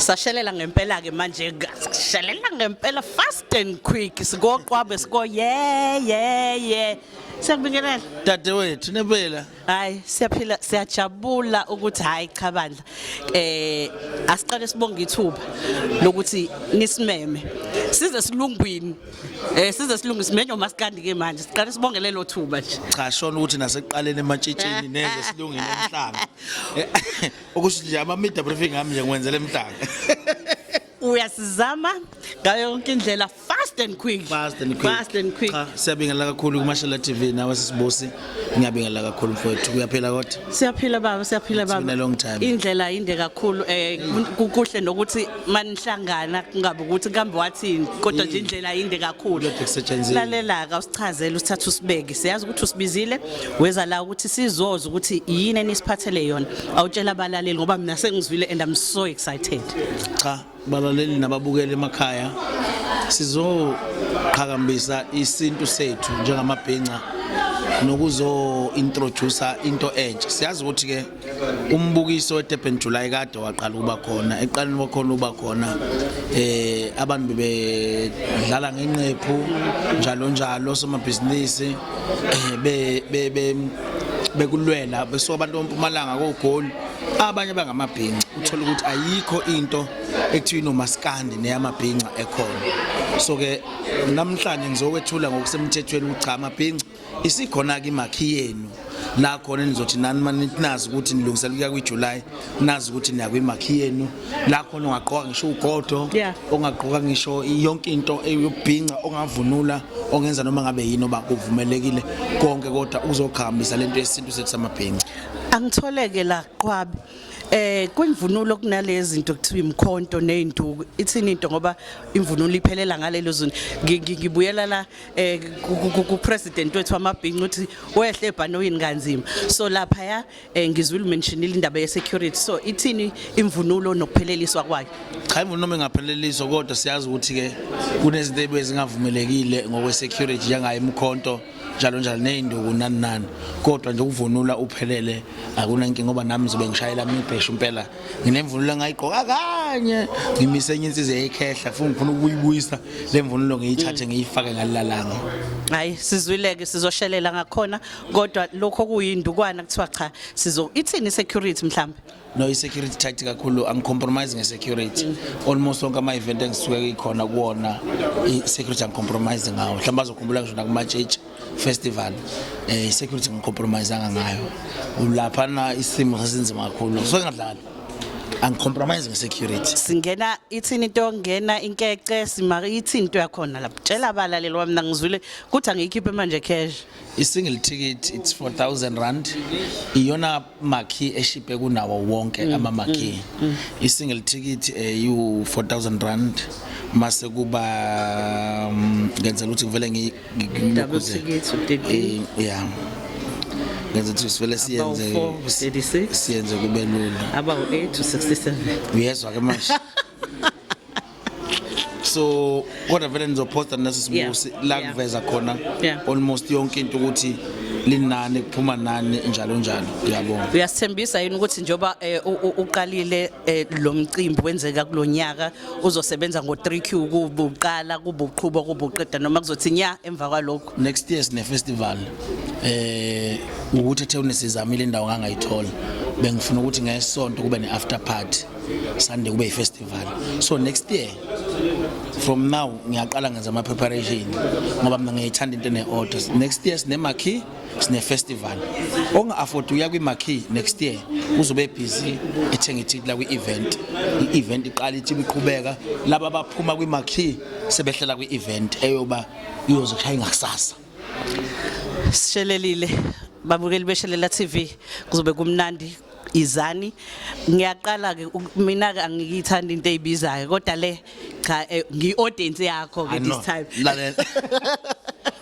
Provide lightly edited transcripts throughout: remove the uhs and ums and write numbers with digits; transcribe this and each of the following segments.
Sashelela ngempela ke manje, sashelela ngempela fast and quick. Sikoqwabe siko yeah. Siyakubingelela. Dadewethu nempela. Hayi, siyaphila, siyajabula ukuthi, hayi cha bandla. Asiqale sibonge ithuba lokuthi nisimeme. Size silungwini. Size silungise menye umaskandi ke manje. Siqale sibonge lelo thuba nje. Cha, shona ukuthi nasekuqaleni ematshitshini neze silungile emhlanga. Okusho nje ama media briefing ami nje ngiwenzele emhlanga. Uyasizama ngayo yonke indlela, fast and quick. Fast and quick. Fast and quick. Cha, siyabingelela kakhulu kuMashela TV nawe sisibusi. Ngiyabingelela kakhulu mfowethu. Kuyaphila kodwa? Siyaphila baba, siyaphila. It's baba. been a long time. Indlela inde kakhulu, kukuhle nokuthi manihlangana kungabe ukuthi kambe wathini, kodwa nje indlela inde kakhulu. Kulokhu kusetshenzile. Lalela ka usichazele, usithathe usibeke. Siyazi ukuthi usibizile weza la ukuthi sizoza ukuthi yini enisiphathele yona. Awutshela abalaleli ngoba mina sengizwile and I'm so excited. Cha, balaleli nababukeli emakhaya, sizoqhakambisa isintu sethu njengamabhinca nokuzo introduce into entsha. Siyazi ukuthi ke umbukiso weDurban July kade waqala ukuba khona. Eqaleni kwakhona uba khona abantu bebedlala ngenqephu njalo njalo, somabhizinisi be be bekulwela besuka abantu bompumalanga koGoli, abanye bangamabhinca. Uthola ukuthi ayikho into ekuthiwa inomaskandi neyamabhinca ekhona. So ke namhlanje ngizokwethula ngokusemthethweni ukuthi cha, amabhinca, isikhona ke imarquee yenu la khona nizothi nani manithi nazi ukuthi nilungisela ukuya kwiJuly, nazi ukuthi niya kwimarquee yenu la khona ungagqoka ngisho ugodo, ongagqoka ngisho yonke into eyobhinca, ongavunula, ongenza noma ngabe yini oba kuvumelekile konke, kodwa uzoqhakambisa lento yesintu sethu samabhinca. Angitholeke la Qwabe. Kwimvunulo kunalezi zinto kuthiwa imkhonto nezinduku. Ithini into ngoba imvunulo iphelela ngalelo zulu? Ngibuyela la ku president wethu wamabhinca uthi wehle ebhanoyini kanzima. So lapha ya ngizwile mentionile indaba ye security. So ithini imvunulo nokupheleliswa kwayo? Cha, imvunulo noma ingapheleliswa, kodwa siyazi ukuthi ke kunezinto ezingavumelekile ngokwe security, njengayo imkhonto njalo njalo nezinduku nani nani, kodwa nje ukuvunula uphelele akunankinga, ngoba nami ngizobe ngishayela imibheshu impela. Nginemvunulo engayigqoka kanye ngimise enye insizwa eyikhehla futhi ngifuna ukuyibuyisa le mvunulo, ngiyithathe ngiyifake ngalilalanga. Hayi, sizwileke, sizoshelela ngakhona, kodwa lokho kuyindukwana kuthiwa cha, sizo ithini security mhlambe? No, i-security tight kakhulu, angicompromise nge-security. Almost wonke ama-event engisuke ikhona kuwona, i-security angicompromise ngawo. Mhlawumbe bazokhumbula ngisho nakumatshitshi festival, i-security ngicompromisanga ngayo laphana. Isimo sasinzima kakhulu, so ngadlala, angicompromise nge-security. Singena ithini into yokungena inkece sima, ithini into yakhona lapho? Tshela abalaleli wami, mina ngizwile kuthi angiyikhiphe manje cash. I-single ticket, it's R4000. Iyona marquee eshipe kunawo wonke ama-marquee. I-single ticket iwu R4000, mase kuba ngenzela ukuthi kuvele Double ticket, u-13. Yeah, ngenza ukuthi sivele siyenze Abawu 4, 36. siyenze kube lula. Abawu 8 to 67. Uyezwa ke manje. So kodwa vele nizophosta naso sibusi la kuveza khona almost yonke into ukuthi linani kuphuma nani njalo njalo, uyabona. Uyasithembisa yini ukuthi njoba uqalile lo mcimbi wenzeka kulonyaka uzosebenza ngo3Q, kubuqala, kubuqhuba, kubuqeda, noma kuzothi nya emva kwalokho? Next year sine festival. Ukuthi eThekwini sizamile, indawo ngangayithola. Bengifuna ukuthi ngesonto kube ne after party, Sunday kube i-festival. So next year from now ngiyaqala ngenza ama preparation ngoba mina ngiyithanda into ene order. Next year sine marquee, sine festival. Onga afford uya kwi marquee next year uzobe busy ethenga ithikithi la kwi event. I-event iqala ithi iqhubeka, laba abaphuma kwi marquee sebehlela kwi event eyoba iyozoshaya ngakusasa. Sishelelile babukeli beshelela TV, kuzobe kumnandi, izani. Ngiyaqala ke mina ke angiyithandi into ezibizayo, kodwa le cha, ngi audience yakho ke I this know. time. Lalela.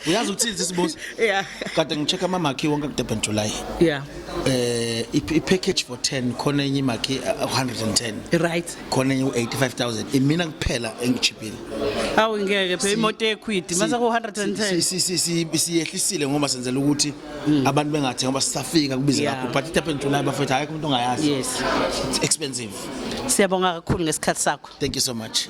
Uyazi ukuthini sisibuza? Yeah. Kade ngi-check ama-marquee wonke ku-Durban July. I-package for 10, khona enye i-marquee 110. Khona enye u-85,000. Imina kuphela engichiphile. Awu, ngeke phela, imoto ekhwidi mase ku 110. Siyehlisile ngoba senzela ukuthi abantu bengathengi ngoba sisafika kubize kakhulu, but i-Durban July, bafethu, ayikho umuntu ongayazi. It's expensive. Siyabonga kakhulu ngesikhathi sakho. Thank you so much.